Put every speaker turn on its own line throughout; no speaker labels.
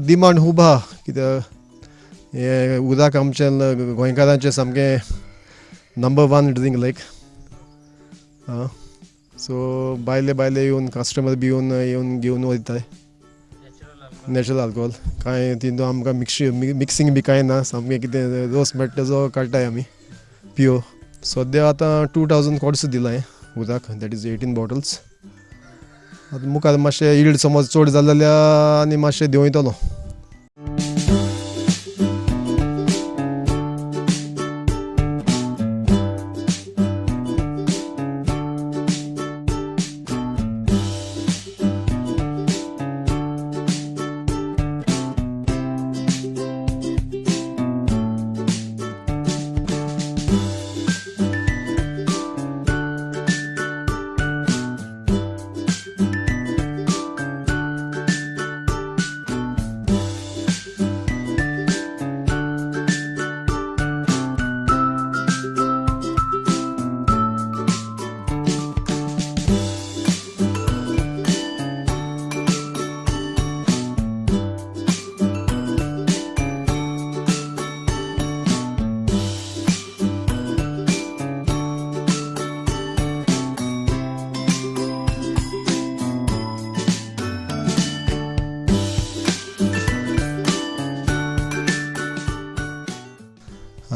Demand खूब आहा, कित्याक हें उदक आमचें गोंयकारांचें सामकें नंबर 1 ड्रिंक लायक. सो भायले भायले येवन कस्टमर बी येवन येवन घेवन वयताय. नॅचरल आल्कोहोल कांय तितून आमकां मिक्सिंग बी कांय ना, सामकें कितें रोस मेळटा तेजो काडटाय आमी प्युअर. सद्या आतां 2000 क्वार्ट्स दिलां हें उदक, that is 18 bottles. आतां मुखार मातशें यील्ड समज चड जालें जाल्यार आनी मातशें देंवयतलो.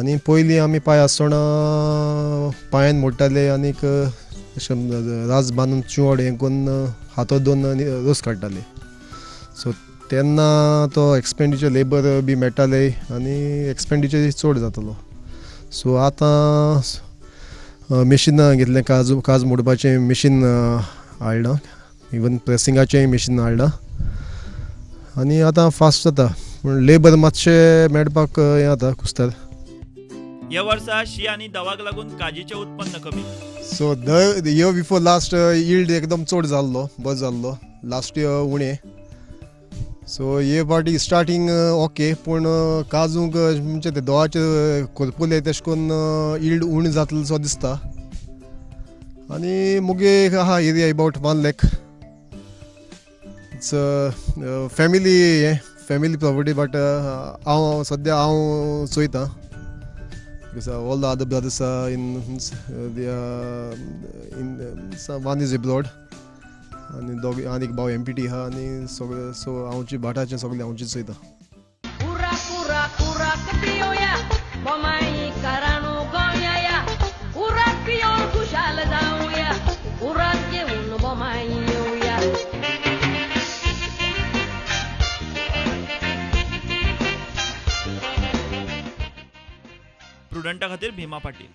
आनी पयलीं आमी पांय आसतना पांयान मोडटाले आनीक अशें रास बांदून चुवड हें करून हातो दोन रोस काडटाले. सो तेन्ना तो एक्सपेंडिचर लेबर बी मेळटाले आनी एक्सपेंडिचर चड जातालो. सो आतां मॅशिनां घेतलें, काज काज मोडपाचें मॅशीन हाडलां, इवन प्रेसिंगाचेंय मॅशीन हाडलां आनी आतां फास्ट जाता, पूण लेबर मातशें मेळपाक हें जाता कुस्तार.
ह्या वर्सा शी आनी दवाक लागून काजीचें उत्पन्न कमी.
So the year before last yield एकदम चड जाल्लो, बरो जाल्लो, लास्ट इयर उणें. सो हे फावटी स्टार्टींग ओके, पूण काजूंक म्हणजे ते दोवाचे कोरपुले तेश करून यील्ड उणें जातलो सो दिसता. आनी मुगे आहा area about 1 lakh. It's family हें फॅमिली प्रॉपर्टी, बट हांव सद्या हांव चोयतां. Because all the other brothers are in, they are in, one is abroad आनी दोग आनी एक भाव MPT आहा आनी सगळे. सो हांवची भाटाचें सगळें हांवचीच चोयता.
प्रुडंटा खातीर भीमा पाटील.